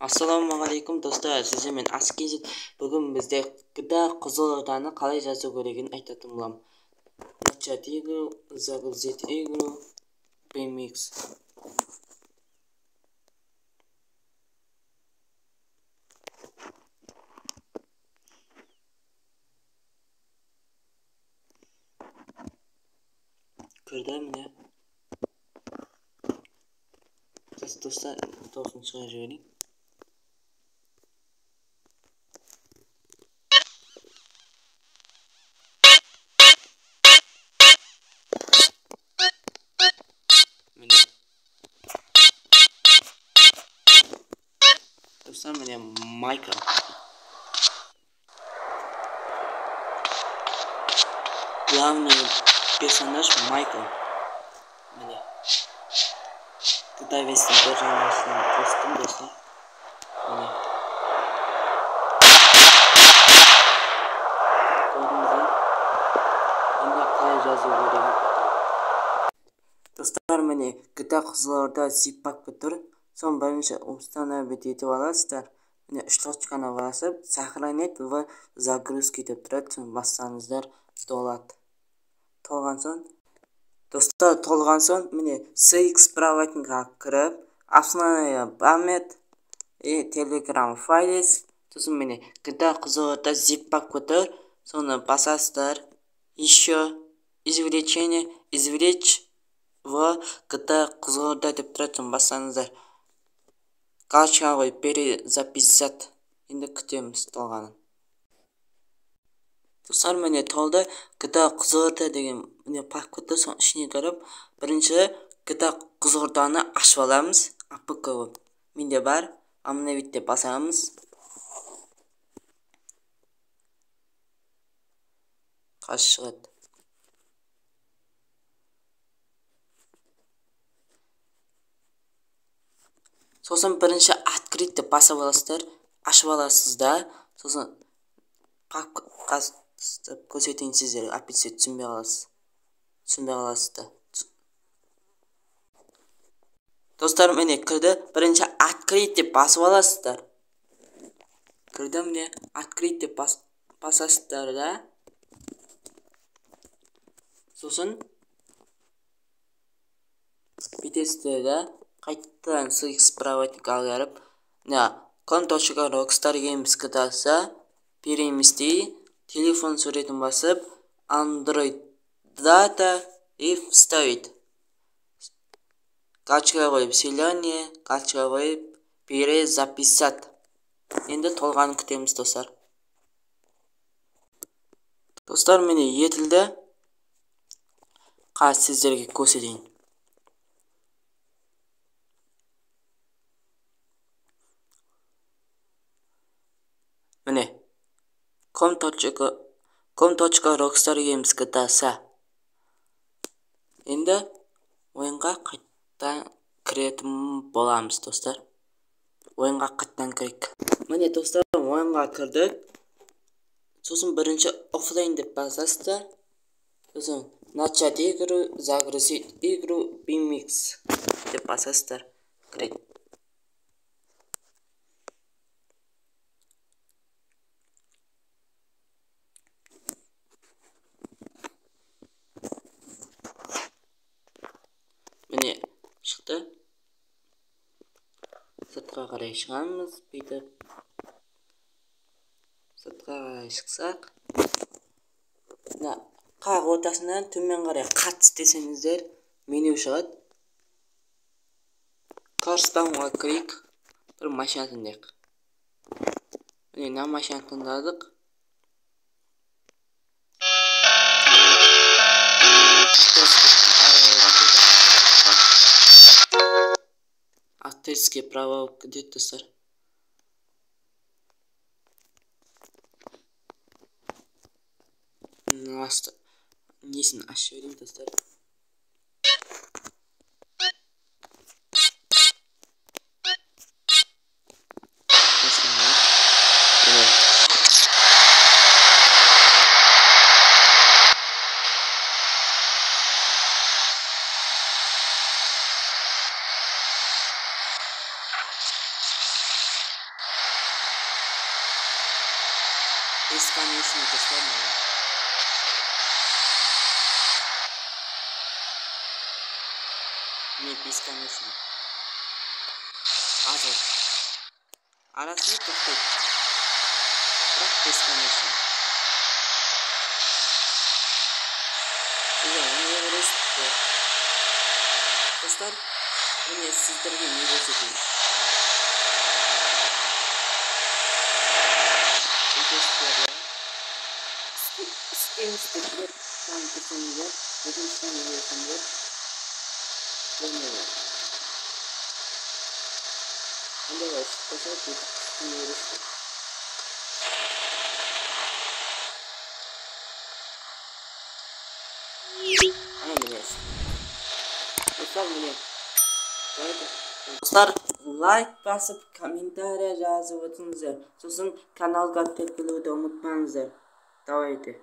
Ассалаумағалейкум достар, сіздермен Аскизит. Бүгін бізде GTA Қызылорданы қалай жазу керегін айтатын боламын. Начать игру, загрузить игру, remix. Кірді міне. Достар, тосын шығарып жіберейін. Достар, міне Майкл. Главный персонаж Майкл. Міне. GTA 5-тің бір жаңасын қостым, достар. Міне. Көрдіңіздер. Енді қалай жазу керегін айтамын. Достар, міне GTA Қызылорда zip папка тұр. Соны бірінші установить етіп аласыздар. Міне үш точканы басып, сохранить в загрузке деп тұрады. Соны бассаңыздар толады. Толған соң, достар, толған соң міне CX проводникқа кіріп, основная память и Telegram файлес, сосын міне GTA Қызылорда zip папка тұр. Соны басасыздар. Еще извлечение, извлечь в GTA Қызылорда деп тұрады. Соны бассаңыздар. Галочка қойып перезаписать. Енді күтеміз толғанын. Достар, міне толды. GTA Қызылорда деген міне папка тұр. Соның ішіне кіріп, бірінші GTA Қызылорданы ашып аламыз. APK болып. Менде бар. Обновить деп басамыз. Қазір шығады. Сосын бірінші открыть деп басып аласыздар, ашып аласыз да, сосын папка көрсетейін сіздерге, әйтпесе түсінбей қаласыз. Түсінбей қаласыз да. Достар, міне кірді. Бірінші открыть деп басып аласыздар. Кірді, міне открыть деп басасыздар да. Сосын бүйтесіздер да. Қайтадан CX проводникқа кіріп, мына com.rockstar games GTA перемести, телефон суретін басып, Android data и вставить. Галочка қойып селение, галочка қойып перезаписать. Енді толғанын күтеміз, достар. Достар, міне етілді. Қазір сіздерге көрсетейін. Міне com.rockstar games GTA. Енді ойынға қайтадан кіретін боламыз, достар. Ойынға қайтадан кірейік. Міне, достар, ойынға кірдік. Сосын бірінші офлайн деп басасыздар. Сосын начать игру, загрузить игру, remix деп басасыздар. Кіреді. Міне шықты. Сыртқа қарай шығамыз, бүйтіп. Сыртқа қарай шықсақ, мына қақ ортасынан төмен қарай қатыс десеңіздер, меню шығады. Карстауға кірейік, бір машина таңдайық. Міне мына машина таңдадық. Авторские права где-то, достар. Несін ашып жіберейін, достар. Бесконечный, достар, міне. Міне, бесконечный. Аз от. Арасында тоқтайды. Бірақ бесконечный. Сіздер оңай көресіздер. Достар, міне, сіздерге не көрсетейін. Бүйтесіздер да. Істеңіздер, соны кірсеңіздер, екіншіден келесіңдер. Және андайға шықпаса, бүйтіп істей бересіздер. Ана, міне. Достар, міне. Давайте. Достар, лайк басып, комментарий жазып өтіңіздер. Сосын каналға тіркелуді ұмытпаңыздар. Давайте.